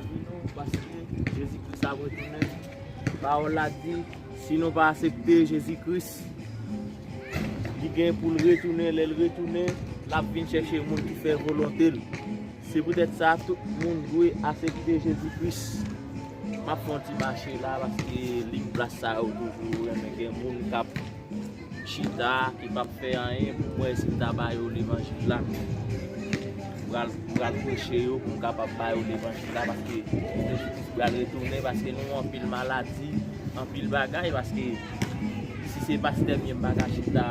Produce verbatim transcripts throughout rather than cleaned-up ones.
Vini nou, paske Jezi Kris ap retounen. Pawòl la di, si nou pa aksepte Jezi Kris, li gen pou l retounen. Lè l retounen, l ap vin chèche moun ki fè volonte l. Se poutèt sa, tout moun dwe aksepte Jezi Kris. M ap fè yon ti mache la, paske liy plas sa yo toujou renmen gen moun k ap chita, ki p ap fè anyen pou m wè si m ta ba yo levanjil la. M pral, m pral preche yo pou m kapab ba yo levanjil la, paske Jezi Kris pral retounen, paske nou anpil maladi, anpil bagay, paske si se pastè m ye, m pa ka chita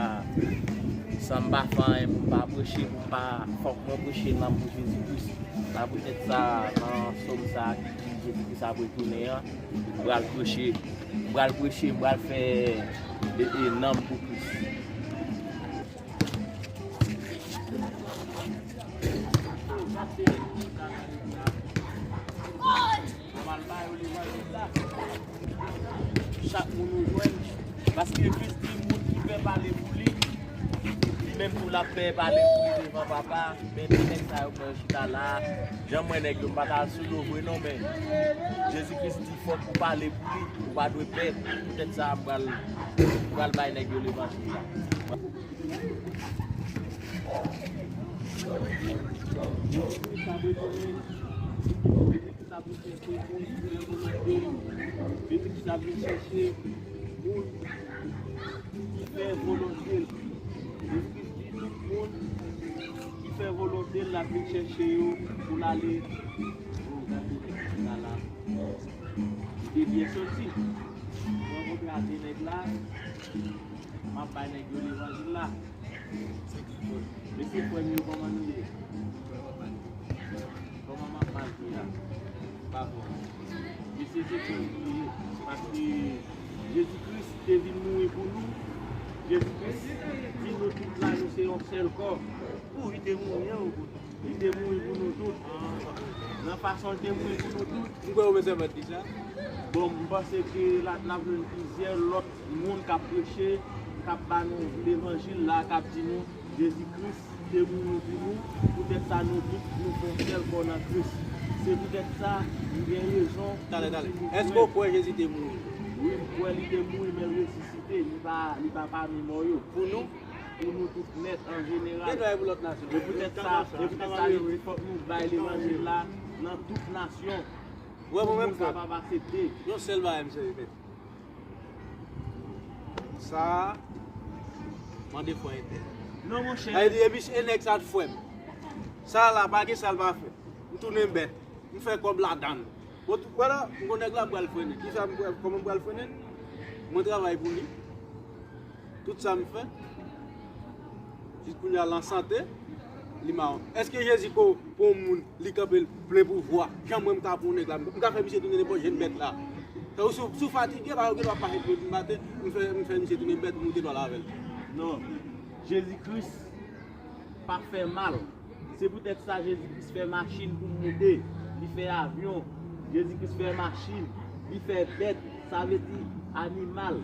san m pa fè anyen pou m pa preche, pou m pa, fòk mwen preche nanm pou Jezi Kris. Se poutèt sa, nan sòm sa a ki di Jezi Kris ap retounen an, m pral preche, m pral preche, m pral fè e, e, nanm pou Kris. Chak moun ou jwenn, paske Kris di moun ki pè pale pou li, li menm tou l ap pè pale pou li devan Papa. Men de nèg sa yo mwen chita la, jan mwen nèg yo m pa ta sou yo vre non, men Jezi Kris di fòk ou pale pou li, ou pa dwe pè. Poutèt sa m pral, m pral bay nèg yo levanjil la. Jezi Kris ap vin chèche moun ki fè volonte l. Jezi Kris di tout moun ki fè volonte l, l ap vin chèche yo pou l ale. Bon, gade nèg la la. Li te byen soti. Mwen rankontre ak de nèg la. M ap bay nèg yo levanjil la. Mesye, frè m yo, kòman nou ye? Kòman m ap mal ye a? Pa bon. Mesye, se frè m nou ye. Paske Jezi Kris te vin mouri pou nou. Jezi Kris di nou tout la, nou se yon sèl kò. Pou li te mouri an, ou konn. Li te mouri pou nou tout. Nan fason l te mouri pou nou tout. M kwè ou bezwen mèt di sa. Bon, m panse ke la, n ap jwenn plizyè lòt moun k ap preche, k ap ba nou levanjil la, k ap di nou Jezi Kris te mouri pou nou. Poutèt sa, nou tout, nou fè yon sèl kò nan Kris. Se poutèt sa, m gen rezon. Talè, talè. Èske w kwè Jezi te mouri? Wi, m kwè li te mouri, men l resisite. Li pa, li pa pami mò yo. Pou nou? Pou nou tout nèt an jeneral. Gen dwa pou lòt nasyon. E poutèt sa, e poutèt sa, yo di fòk nou bay levanjil la nan tout nasyon. Wè, mwen menm, frè m, kapab aksepte. Yon sèl bagay m sere fè. Sa a, mande frè entèl. Non, monchè. Sa vle di, epi e nèg sa t frè m. Sa a la, pa gen sa l pa fè. M tounen bèt. M fè kòb ladan l. Bon, tout, vwala, m gon nèg la pral frennen. Kisa m pral, kòman m pral frennen l? Mwen travay pou li. Tout sa m fè, jis kounye a l an sante, li mawon. Èske Jezi ko pou yon moun, li kanpe l plen pouvwa, jan mwen m ka pou yon nèg la, m ka fè misye tounen nenpòt jan bèt la? Tankou si w, si w fatige, pa gen dwa pase pou maten, m fè, m fè misye tounen bèt, m moute dwal avè l. Non. Jezi Kris pa fè mal. Se poutèt sa Jezi Kris fè machin pou m moute. Li fè avyon. Jezi Kris fè machin. Li fè bèt. Sa vle di animal.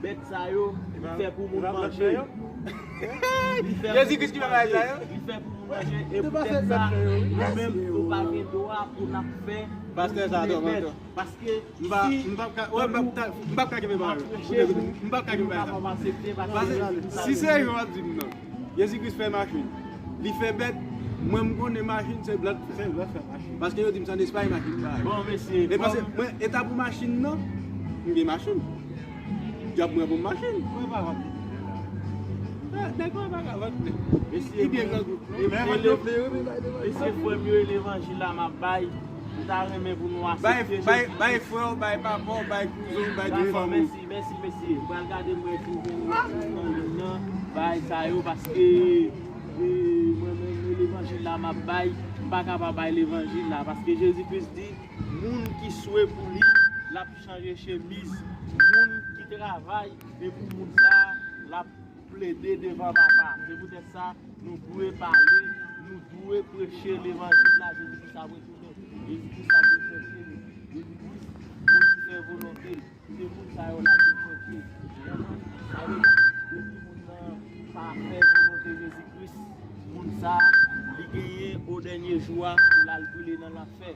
Bèt sa yo, li fè pou moun manje. Li fè pou moun manje. Li fè pou moun manje. E poutèt sa, nou menm, nou pa gen dwa pou n ap fè moun tounen bèt. Paske M pa, si m p ap ka, wè, m p ap ka, m p ap ka kenbe pawòl. M p ap ka kenbe pawòl. Paske si se jan w ap di m nan, Jezi Kris fè machin, li fè bèt, mwen m konnen machin se blan k fè. Paske yo di m se ann Espay machin sa ye. Bon, mesye, e paske mwen, eta pou machin nan, m gen machin. Dyab mwen pou m machin. Mwen pa vann. Eh, nèg mwen pa ka vann. Mesye, li byen grangou. Mesye, frè m yo, e levanjil la m ap bay. M ta renmen pou nou aksepte Jezi. Bay, bay, bay frè w, bay papa w, bay kouzen w, bay tout fanmi w. Dakò, mèsi, mèsi, mèsi. M pral gade m wè si m gen nan liy nan, bay sa yo, paske, e, mwen menm, e levanjil la m ap bay, m pa ka pa bay levanjil la, paske Jezi Kris di, moun ki swe pou li, l ap chanje chemiz, moun ki travay, e pou moun sa a, l ap plede devan Papa. Se poutèt sa, nou dwe pale, nou dwe preche levanjil la, Jezi Kris ap retounen. Jezi Kris ap vin chèche nou. Jezi Kris, moun ki fè volonte l, se moun sa yo l ap vin chèche. Sa vle di, depi moun nan pa fè volonte Jezi Kris, moun sa a, li genyen o dènye jou a pou l al brile nan lanfè.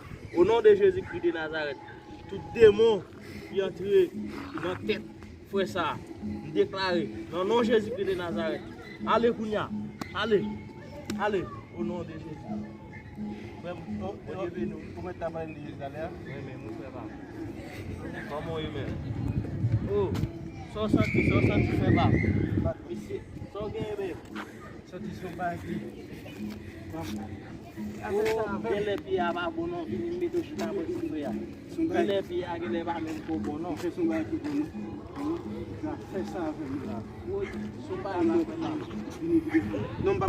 O non de Jezikri de Nazarèt, tout demon ki antre nan tèt frè sa a, m deklare, nan non Jezikri de Nazarèt, ale kounye a, ale, ale, o non de Jezi. Frè m, Bondye beni w. Ou mèt ta pale de Jezi talè a? Wi, men mwen frè pa m. Kòman w ye menm? O, sa w santi, sa w santi frè pa m? Misye, sa w genyen menm? Santi se yon bagay ki... O, genlè pye a pa bon non, vini m mete w chita bò ti frè a. Genlè pye a, genlè pa menm ko bon non. Se yon bagay ki bon non. Fè sa avè m la. Woy, se yon bagay la frè pa m. Non, m pa